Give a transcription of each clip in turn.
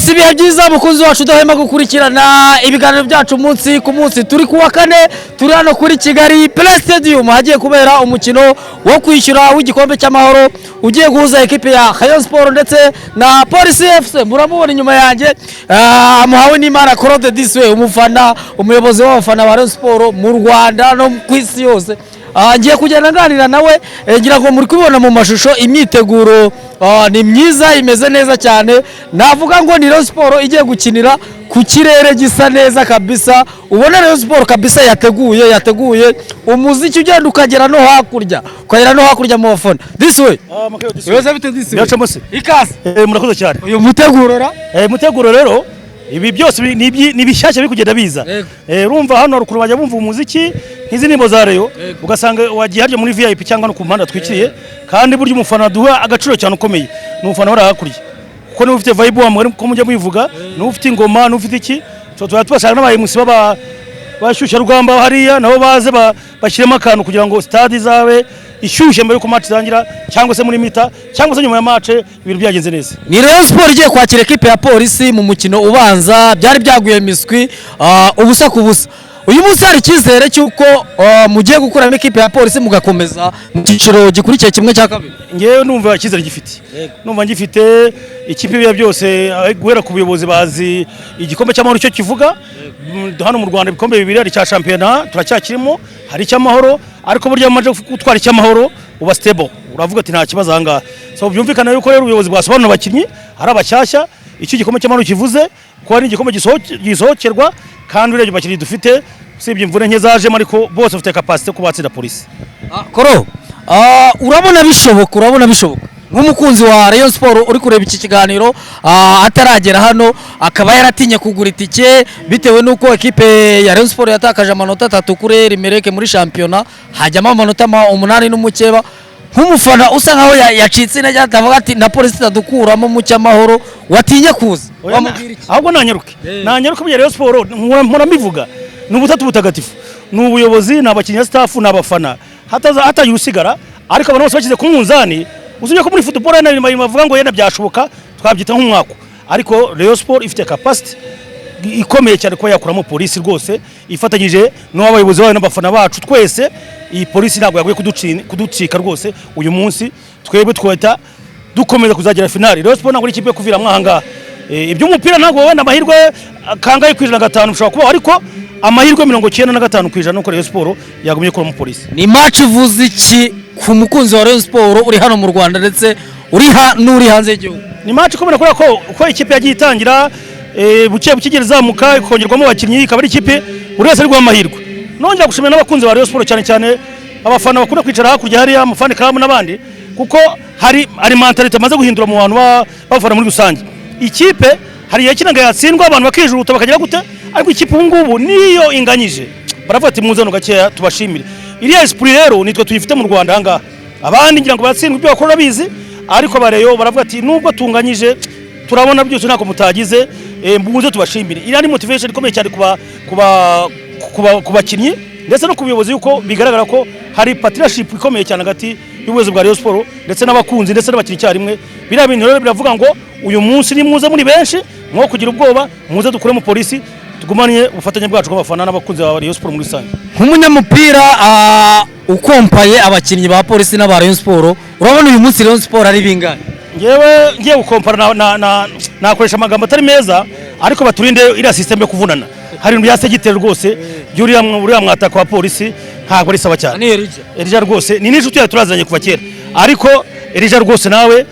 Yes, ibihe byiza, mukunzi wacu udahwema gukurikirana ibiganiro byacu umunsi ku munsi. Turi ku wa kane, turi hano kuri Kigali Pele Stadium, hagiye kubera umukino wo kwishyura w'igikombe cy'Amahoro ugiye guhuza ekipe ya Rayon Sport ndetse na Police FC. Muramubona inyuma yanjye, muhawe n'Imana Claude Diswe, umufana, umuyobozi w'abafana ba Rayon Sport mu Rwanda no ku isi yose. Ngiye kugenda nganira nawe. Ngira ngo muri kubibona mu mashusho, imyiteguro ni myiza, imeze neza cyane. Navuga ngo ni Rayon Sport igiye gukinira ku kirere gisa neza kabisa. Ubona Rayon Sport kabisa yateguye umuziki ugenda ukagera no hakurya, ukagera no hakurya mu bafana. This way. Ibibazo bite, this way? Biracamo se? Ikaze. Murakoze cyane. Uyu muteguro ra? Muteguro rero, ibi byose ni bishyashya biri kugenda biza. Urumva hano haruguru bajya bumva umuziki nk'izi ndirimbo za Rayon, ugasanga wagiye harya muri VIP cyangwa no ku mpande atwikiriye. Kandi burya umufana duha agaciro cyane ukomeye ni umufana wari hakurya, kuko niba ufite vibe wa mugani ko mujya mubivuga, niba ufite ingoma, niba ufite iki. So tuba tubashaka n'aba MC baba bashyushya rugamba hariya, nabo baze bashyiremo akantu kugira ngo stade izabe ishyushye mbere yuko match irangira, cyangwa se muri mi-temps, cyangwa se nyuma ya match, ibintu byagenze neza. Ni Rayon Sport igiye kwakira ekipe ya Polisi. Mu mukino ubanza byari byaguye miswi, 0-0. Uyu munsi hari icyizere cy'uko mugiye gukuramo ekipe ya Polisi mugakomeza mu cyiciro gikurikiye, kimwe cya kabiri? Ngewe numva icyizere gifite, numva ngifite. Ikipe ibiya byose, guhera ku buyobozi, bazi igikombe cy'Amahoro icyo kivuga. Hano mu Rwanda ibikombe bibiri, hari icya shampiyona turacyakirimo, hari icy'Amahoro. Ariko burya amaze gutwara icy'Amahoro uba stable, uravuga ati nta kibazo aha ngaha. So byumvikana yuko rero ubuyobozi bwasobanura abakinnyi ari abashyashya icyo igikombe cy'Amahoro kivuze, ko ari igikombe gisohokerwa. Kandi urebye abakinnyi dufite, usibye imvune nke zajemo, ariko bose bafite capacité yo kuba batsinda Polisi. Koro, urabona bishoboka? Urabona bishoboka nk'umukunzi wa Rayon Sport uri kureba iki kiganiro, ataragera hano, akaba yaratinye kugura itike bitewe n'uko ekipe ya Rayon Sport yatakaje amanota 3 kuri Al Merreikh muri shampiyona, hajyamo amanota 8 n'umukeba, nk'umufana usa nkaho yacitse intege, atavuga ati na Polisi itadukuramo mu cy'Amahoro, watinye kuza, Oya, wamubwira iki? Ahubwo nanyaruke, nanyaruke. Burya Rayon Sport mpora mbivuga, ni ubutatu butagatifu: ni ubuyobozi, ni abakinnyi na staff, ni abafana. Hataza hatagira usigara, ariko abantu bose bashyize ku munzani. Usibye ko muri football yenda bavuga ngo yenda byashoboka, twabyita nk'umwako, ariko Rayon Sport ifite capacity ikomeye cyane kuba yakuramo Polisi rwose, ifatanyije n'abayobozi bayo n'abafana bacu twese. Iyi Polisi ntabwo yaguye kuducika rwose. Uyu munsi twebwe twahita dukomeza kuzagera finali. Rayon Sport ntabwo ari ikipe yo kuviramo aha ngaha. Iby'umupira ntabwo wenda amahirwe kangahe ku ijana, gatanu bishobora kubaho, ariko amahirwe 95% nuko Rayon Sport yagumye kuramo Polisi. Ni match ivuze iki ku mukunzi wa Rayon Sport uri hano mu Rwanda ndetse uri ha n'uri hanze y'igihugu? Ni match ikomeye kubera ko uko ikipe yagiye itangira, buke buke igera izamuka, ikongerwamo abakinnyi, ikaba ari ikipe buri wese ari guha amahirwe. Nongera gushimira n'abakunzi ba Rayon Sport, cyane cyane abafana bakunda kwicara hakurya hariya, ama fan club n'abandi, kuko hari mentalité amaze guhindura mu bantu b'abafana muri rusange. Ikipe hari igihe yakinaga yatsindwa abantu bakijuruta bakagira gute, ariko ikipe ubu ngubu niyo inganyije baravuga ati muzano gakeya tubashimire. Iriya esprit rero nitwe tuyifite mu Rwanda aha ngaha. Abandi ngira ngo baratsindwa, ibyo bakora bizi, ariko bareyo baravuga ati nubwo tunganyije turabona byose ntako mutagize, muze tubashimire. Iriya ni motivation ikomeye cyane ku bakinnyi ndetse no ku buyobozi, yuko bigaragara ko hari partnership ikomeye cyane hagati y'ubuyobozi bwa Rayon Sport ndetse n'abakunzi ndetse n'abakinnyi icyarimwe. Biriya bintu rero biravuga ngo uyu munsi ni muze muri benshi, mwo kugira ubwoba, muze dukuremo Polisi, tugumane ubufatanye bwacu bw'abafana n'abakunzi ba Rayon Sport muri rusange. Nk'umunyamupira, ukompaye abakinnyi ba Polisi n'aba Rayon Sport, urabona uyu munsi Rayon Sport ari bingahe? Ngewe ngiye gukompara nakoresha amagambo atari meza, ariko baturinde iriya système yo kuvunana. Hari ibintu bya segiteri rwose by'uriya uriya mwataka wa Polisi ntabwo ari sawa cyane. Ni Elija. Elija rwose ni n'inshuti yawe, turazanye kuva kera, ariko Elija rwose nawe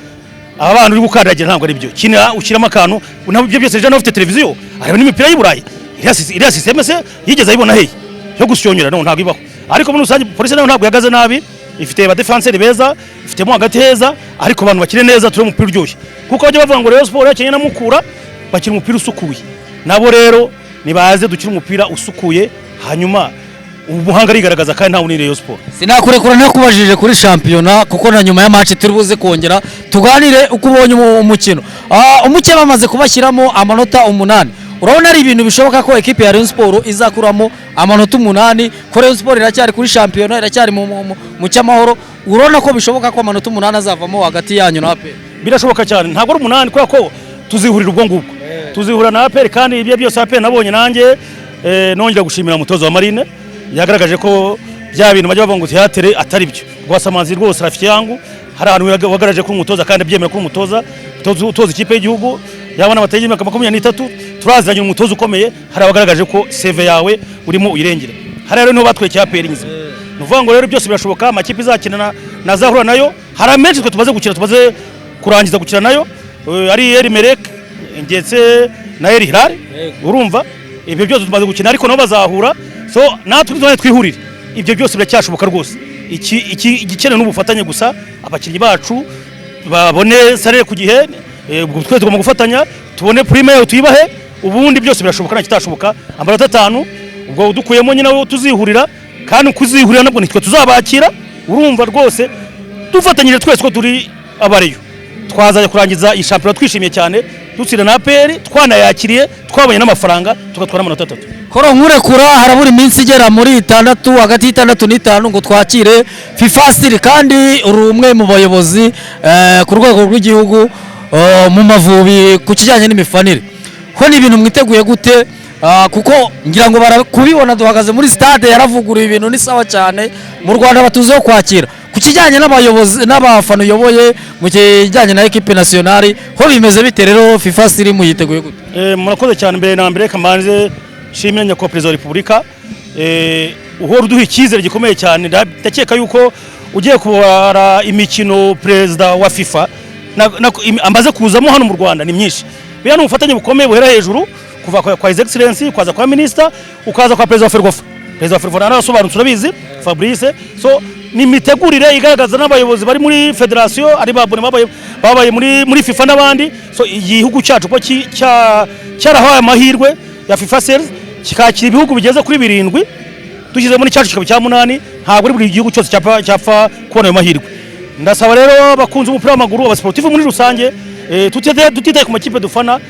aba bana uri gukandagira ntabwo ari byo. Kina ushyiramo akantu nabyo ibyo byose. Elija nawe ufite televiziyo, areba n'imipira y'i Burayi. Iriya système se yigeze ayibona hehe yo gusyonyora? No ntabwo ibaho. Ariko muri rusange Polisi nayo ntabwo ihagaze nabi, ifite ba défenseur beza, ifitemo hagati heza, ariko abantu bakine neza, turi umupira uryoshye, kuko bajya bavuga ngo Rayon Sport yakinnye na Mukura bakina umupira usukuye. Nabo rero nibaze dukine umupira usukuye, hanyuma ubuhanga arigaragaza kandi ntawe ni Rayon Sport. Sinakurekura ntakubajije kuri shampiyona, kuko na nyuma ya match turi buze kongera tuganire uko ubonye umukino. Umukino bamaze kubashyiramo amanota 8. Urabona ari ibintu bishoboka ko ekipe ya Rayon Sport izakuramo amanota 8, ko Rayon Sport iracyari kuri shampiyona, iracyari mu cy'Amahoro? Urabona ko bishoboka ko amanota 8 azavamo hagati yanyu na APR? Birashoboka cyane, ntabwo ari 8, kubera ko Tuzihurira ubwo ngubwo, tuzihura na APR. Kandi ibyo byose APR nabonye nanjye, nongera gushimira umutoza wa Marine, yagaragaje ko bya bintu bajya bavuga ngo théâtre atari byo. Rwasamanzi rwose, rafiki yangu, hari ahantu wagaragaje ko umutoza, kandi abyemera ko umutoza utoza ikipe y'igihugu yabona batagira imyaka 23, turaziranye, umutoza ukomeye. Hari abagaragaje ko CV yawe urimo uyirengera. Hari rero niho batwekeye APR nzima. Ni ukuvuga ngo rero byose birashoboka. Amakipe izakina nazahura nayo, hari amenshi twe tumaze gukina, tumaze kurangiza gukina nayo, ari El Merreikh ndetse na El Hilal. Urumva ibyo byose tumaze gukina, ariko nabo bazahura. So natwe tuzajya twihurire, ibyo byose biracyashoboka rwose. Iki igikenewe n'ubufatanye gusa, abakinnyi bacu babone salaire ku gihe, ubwo twese tugomba gufatanya tubone prime yayo tuyibahe, ubundi byose birashoboka, nta kitashoboka. Amanota 5 ubwo dukuyemo nyine abo tuzihurira, kandi kuzihurira nabwo nitwe tuzabakira. Urumva rwose dufatanyije twese ko turi abareyo, twazajya kurangiza iyi shampiyona twishimiye cyane, dutsinda na APR, twanayakiriye, twabonye n'amafaranga, tugatwara amanota 3. Koro, nkurekura, harabura iminsi igera muri 6, hagati y'6 n'5 ngo twakire FIFA Series, kandi uri umwe mu bayobozi ku rwego rw'igihugu mu Mavubi ku kijyanye n'imifanire. Ho ni ibintu mwiteguye gute? Kuko ngira ngo barakubibona, duhagaze muri stade yaravuguruye, ibintu ni sawa cyane, mu Rwanda batuzeho kwakira. Ku kijyanye n'abayobozi n'abafana uyoboye mu kijyanye na équipe nationale, ho bimeze bite rero? FIFA Series muyiteguye gute? Murakoze cyane. Mbere na mbere kamanze nshimire Nyakubahwa Perezida wa Repubulika, uhora uduha icyizere gikomeye cyane. Ndakeka yuko ugiye kubara imikino perezida wa FIFA amaze kuzamo hano mu Rwanda ni myinshi. Biriya ni ubufatanye bukomeye buhera hejuru, kuva kwa His Excellency, ukaza kwa Minister, ukaza kwa perezida wa FERWAFA. Perezida wa FERWAFA narasobanutse, urabizi Fabrice. So ni imitegurire igaragaza n'abayobozi bari muri federation, ari babone babaye muri FIFA n'abandi. So igihugu cyacu ko cyarahawe amahirwe ya FIFA Series, kikakira ibihugu bigeze kuri 7, dushyizemo n'icyacu kikaba icya munani, ntabwo ari buri gihugu cyose cyapfa kubona ayo mahirwe. Ndasaba rero abakunzi b'umupira w'amaguru, abasportifu muri rusange, tutitaye ku makipe dufana,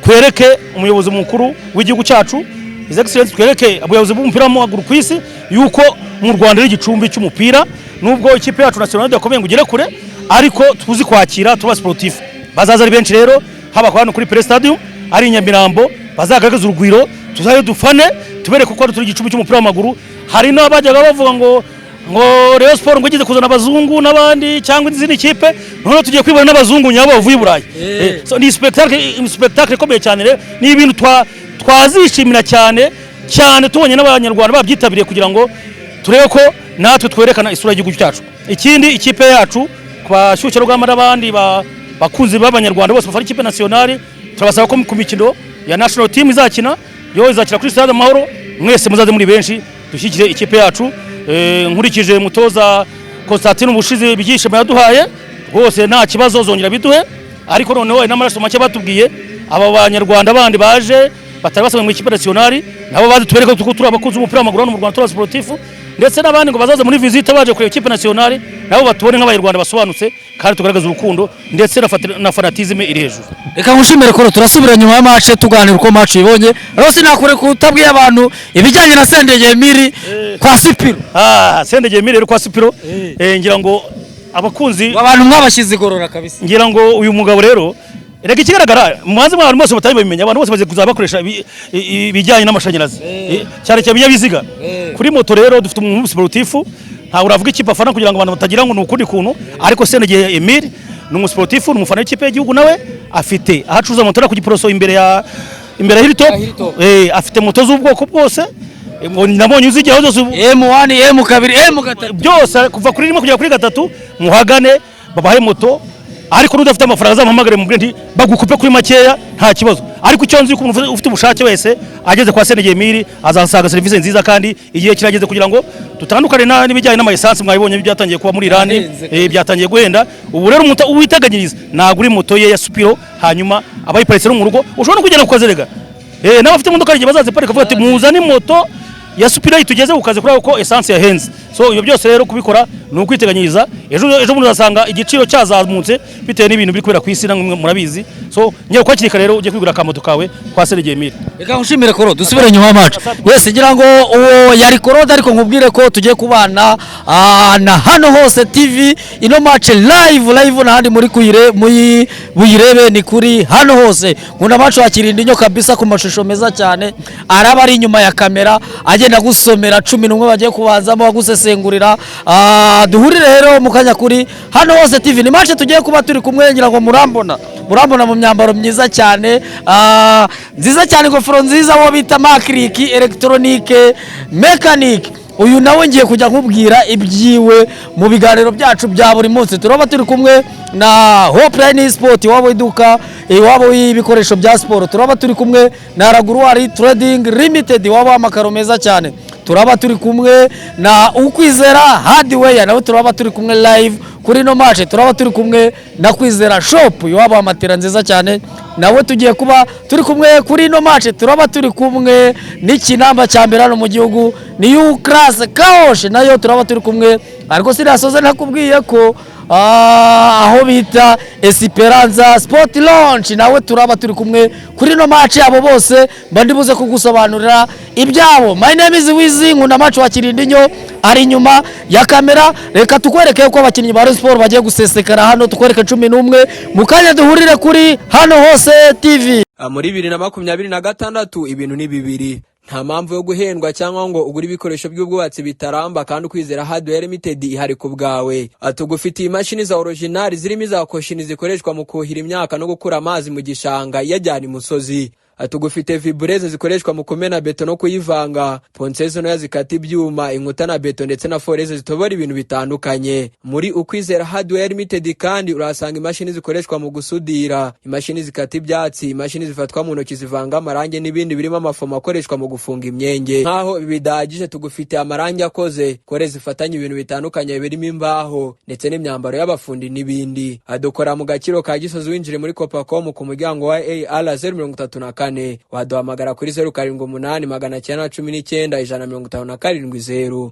twereke umuyobozi mukuru w'igihugu cyacu His Excellency, twereke abayobozi b'umupira w'amaguru ku isi yuko mu Rwanda ari igicumbi cy'umupira. Nubwo ikipe yacu nationale idakomeye ngo ugere kure, ariko tuzi kwakira, tuba sportif. Bazaza ari benshi rero, haba hano kuri Pele Stadium, ari i Nyamirambo, bazagaragaza urugwiro, tuzayo dufane, tubereke ko turi igicumbi cy'umupira w'amaguru. Hari n'abajyaga bavuga ngo Rayon Sport ngo igeze kuzana abazungu n'abandi cyangwa izindi kipe, noneho tugiye kwibona n'abazungu nyabo bavuye i Burayi. So ni spectacle ikomeye cyane rero, ni ibintu twazishimira cyane cyane tubonye n'Abanyarwanda babyitabiriye, kugira ngo turebe ko natwe twerekana isura y'igihugu cyacu. Ikindi, ikipe yacu, ku bashyushyarugamba n'abandi bakunzi b'Abanyarwanda bose bafana ikipe nationale, turabasaba ko ku mikino ya national team izakina, yo izakina kuri Stade Amahoro, mwese muzaze muri benshi dushyigikire ikipe yacu. Nkurikije mutoza Constantine, ubushize ibyishimo yaduhaye rwose nta kibazo zongera biduhe, ariko noneho hari n'amaraso make batubwiye. Aba Banyarwanda bandi baje batari basanzwe mu ikipe nationale, nabo bazi tubereke ko turi abakunzi b'umupira w'amaguru hano mu Rwanda, turi abasportifu, ndetse n'abandi ngo bazaza muri visite baje kureba ikipe nationale, nabo batubone nk'Abanyarwanda basobanutse kandi tugaragaza urukundo ndetse na fanatisme iri hejuru. Reka nkushimire Koro, turasubira nyuma ya match tuganira uko match uyibonye. Rero sinakure kutabwiye abantu ibijyanye na Sendege Emile kwa Sipiro. Ah, Sendege Emile rero kwa Sipiro, ngira ngo abakunzi Abantu mwabashyize igorora kabisa. Ngira ngo uyu mugabo rero, reka ikigaragara mubanze abantu bose batari babimenya, abantu bose bagiye kuzaba bakoresha ibijyanye n'amashanyarazi, cyane cyane ibinyabiziga. Kuri moto rero dufite umuntu sportifu, ntabwo uravuga ikipe afana kugira ngo abantu batagira ngo ni ukundi kuntu, ariko Sendege Emile ni umusportifu, ni umufana w'ikipe y'igihugu, nawe afite aho acuruza moto ku Giporoso imbere ya Hilltop. Hilltop. Afite moto z'ubwoko bwose. Ngo nabonye uzigeraho zose M1, M2, M3. Byose kuva kuri 1 kugera kuri 3. Muhagane babahe moto, ariko n'udafite amafaranga azamuhamagare mubwire nti bagukupe kuri makeya, nta kibazo. Ariko icyo nzi ko umuntu ufite ubushake wese ageze kwa Sendege Emile azasanga serivisi nziza, kandi igihe kirageze kugira ngo dutandukane n'ibijyanye n'ama essence. Mwabibonye byatangiye kuba muri Iran, Yahenze. Byatangiye guhenda. Ubu rero umuntu uwiteganyiriza nagura moto ye ya Supiro, hanyuma abayiparitse no mu rugo, ushobora no kugenda ku kazi rega. N'abafite imodoka igihe bazaziparika bavuga ati muzane moto ya Supiro tugeze ku kazi, kubera ko essence yahenze. So ibyo byose rero kubikora ni ukwiteganyiriza. Ejo ejo bundi uzasanga igiciro cyazamutse bitewe n'ibintu biri kubera ku isi, namwe murabizi. So ngiye kwakirika rero, ujye kwigura akamoto kawe kwa Serege Emile. Reka nkushimire Koro, dusubire nyuma y'amacu. Wese ngira ngo uwo yari Korode, ariko nkubwire ko tugiye kubana na Hano Hose TV ino match live live, n'ahandi muri kuyire muri buyirebe ni kuri Hano Hose. Nkunda match wakirinda inyo kabisa ku mashusho meza cyane, araba ari inyuma ya kamera agenda gusomera 11 bagiye kubanzamo, agusesengurira. Duhurire rero mu kanya kuri Hano Hose TV, ni match tugiye kuba turi kumwe. Ngira ngo murambona mu myambaro myiza cyane, nziza cyane, ingofero nziza, wo bita Makriki Electronique Mechanic. Uyu nawe ngiye kujya nkubwira ibyiwe mu biganiro byacu bya buri munsi. Turaba turi kumwe na Hope Line Sport, iwabo iduka, iwabo w'ibikoresho bya siporo. Turaba turi kumwe na Raguruwari Trading Limited, iwabo w'amakaro meza cyane. Turaba turi kumwe na Ukwizera Hardware, nawe turaba turi kumwe live kuri ino match. Turaba turi kumwe na Kwizera Shop, iwabo wa matera nziza cyane, nawe tugiye kuba turi kumwe kuri ino match. Turaba turi kumwe n'ikinamba cya mbere hano mu gihugu, ni U Class Car Wash, nayo turaba turi kumwe. Ariko sinasoze ntakubwiye ko aho bita Esperanza Sport Lounge, nawe turaba turi kumwe kuri ino match. Abo bose mba ndibuze kugusobanurira ibyabo. My name is Wizi, nkunda match wa Kirindinyo ari inyuma ya kamera. Reka tukwereke uko abakinnyi ba Rayon Sport bagiye gusesekara hano, tukwereke 11 mu kanya. Duhurire kuri Hano Hose TV. Muri 2026 ibintu ni bibiri. Nta mpamvu yo guhendwa cyangwa ngo ugure ibikoresho by'ubwubatsi bitaramba, kandi Ukwizera Hardware Limited ihari ku bwawe. Tugufitiye imashini za original zirimo iza koshini zikoreshwa mu kuhira imyaka no gukura amazi mu gishanga iyajyana imusozi. Tugufite vibreuse zikoreshwa mu kumena beto no kuyivanga, ponceuse ntoya zikata ibyuma, inkuta na beto, ndetse na foreuse zitobora ibintu bitandukanye. Muri Ukwizera Hardware Limited kandi urahasanga imashini zikoreshwa mu gusudira, imashini zikata ibyatsi, imashini zifatwa mu ntoki zivanga amarangi n'ibindi birimo amafomo akoreshwa mu gufunga imyenge. Nk'aho ibi bidahagije, tugufite amarangi akoze kore zifatanya ibintu bitandukanye birimo imbaho ndetse n'imyambaro y'abafundi n'ibindi. Adukora mu Gaciro ka Gisozi, winjire muri Copacom ku muryango wa AR 034. Waduhamagara kuri 078 919 1570.